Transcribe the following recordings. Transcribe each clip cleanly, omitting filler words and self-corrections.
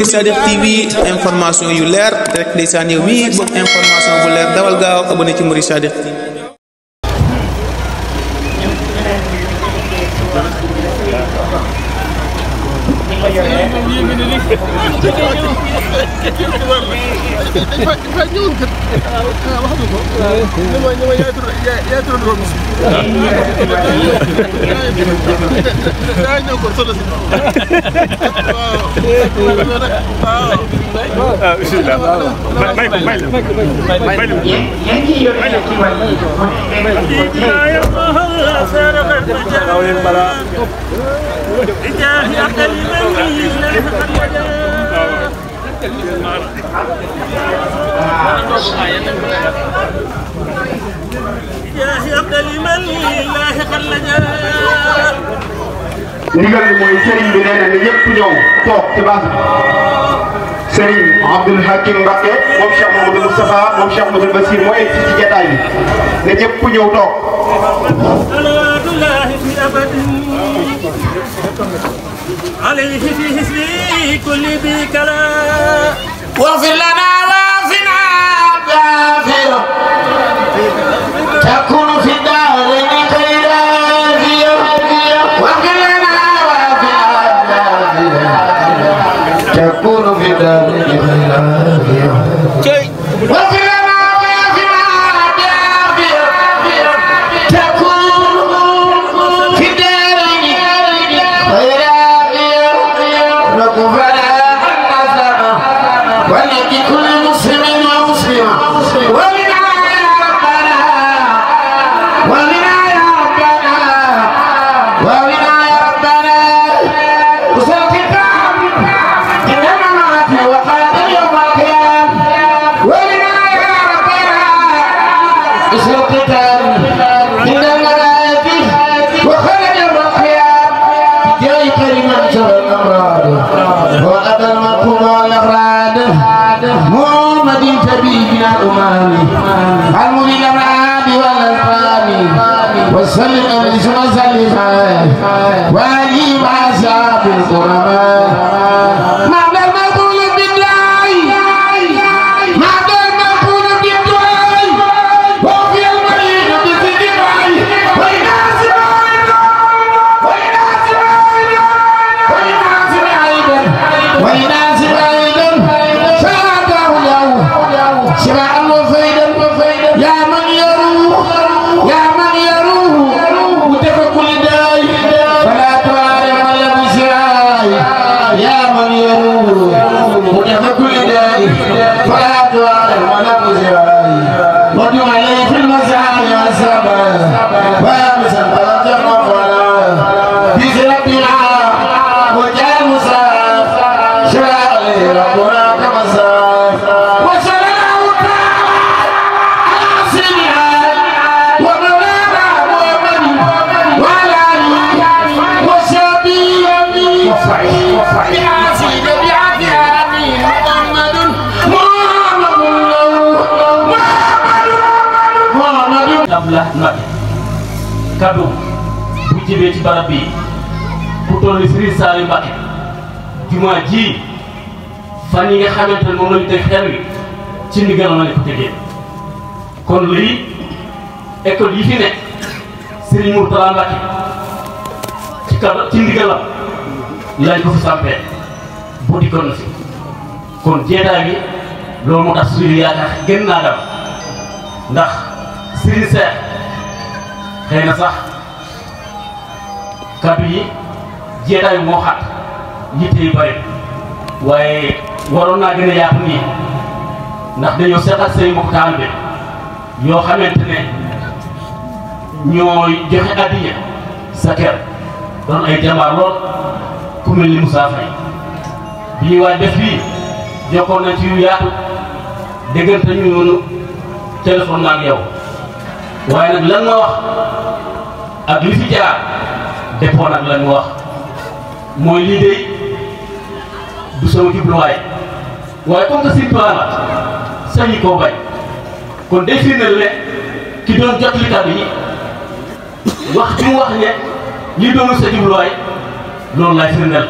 Sadikh TV information yu leer rek ndeysaan yow mi bëgg information bu leer dawal gaaw abonné ci Mouride Sadikh TV. ndigal li mooy sëriñ bi nee na ne ñëpp ñëw toog ci base bi sëriñ Abdoul Hakim Mbacké moom Cheikh Mamadou Moustapha moom Cheikh Mamadou Bassir moo egg ci jataay bi ne ñëpp ñëw toog. عليه في حسبي كل بكلا واغفر لنا وافنا بافر تكون في الدارين خيرا واغفر لنا وافنا بافر تكون في الدارين خيرا واغفر لنا وافنا بافر تكون في الدارين خيرا ولكن كل مسلم ومسلمة ومنا يا ربنا ومنا يا ربنا ومنا يا ربنا وسلطان إنما معك وقال يوم القيامة ومنا يا ربنا وسلطان إنما معك وقال يوم القيامة جاي كريما شر الأمراض وأبى المقوم والأغراض محمد تبيبنا الأمامي المبين الرعاب والألقام وسلم أمريكا وسلم وآله وأصحاب الكرماء معنى المقول بالله معنى المقول بالدعاء وفي المريض بالذكر وإناس وإناس شبع وفيدا يا من يروح يا من يروح ودفع كل داي فلا تعارف ولا بسراي يا من يروح ودفع كل داي فلا تعارف ولا بسراي ودعو عليه في المساعي والسبب وامسا فلا تغرب ولا بسربنا وجاء المساف شبع عليه ربنا كما ساف Abdoulaye Mbacké kaddu bu jibee ci barab bi bu toll ni Serigne Saliou Mbacké jumaa ji fan yi nga xamante ne moom lañu teg xel wi ci ndigal la ko tegee kon lii école yi fi nekk Serigne Mourtala Mbacké ci kaddu ci ndigalam lañ ko fi sampee bu dikkoon na fi kon jeetaay bi loolu moo tax suñu yaakaar gën naa dam ndax Serigne Cheikh xëy na sax kaddu yi jeetaay moo xat yitte yu bëri waaye waroon naa gën a yaatu nii ndax dañoo seqal say mbokk taalibe yoo xamante ne ñooy joxe addiya sa kër doon ay jàmbaar lool ku mel ni Moussa Faye bi ñuy waaj def bii jokkoon nañ ci yu yaatu déggante ñu noonu téléphone ak yow waaye nag lan ma wax ak li fi jaar dépôt nag lan ma wax mooy lii de du sama jubluwaay waaye comme que si plan la sañu koo bañ kon day firndeel ne ki doon jot li kàddu yi wax bi mu wax ne lii doonu sa jubluwaay loolu laay firndeel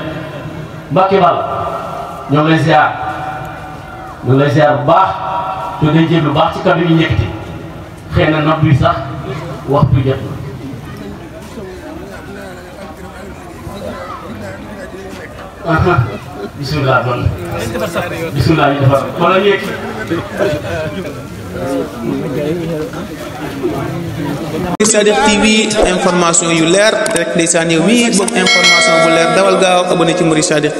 Mbàkke Bal ñoo ngi lay ziar bu baax te day jël lu baax ci kàddu yi ñekkati xëy na nopp bi sax waxtu jot na bisimilah bon bisimilah ñu defar wala ñu yegg Sadikh TV information yu leer rek ndeysaan yow mi bëgg information bu leer dawal gaaw abonné ci Mouride Sadikh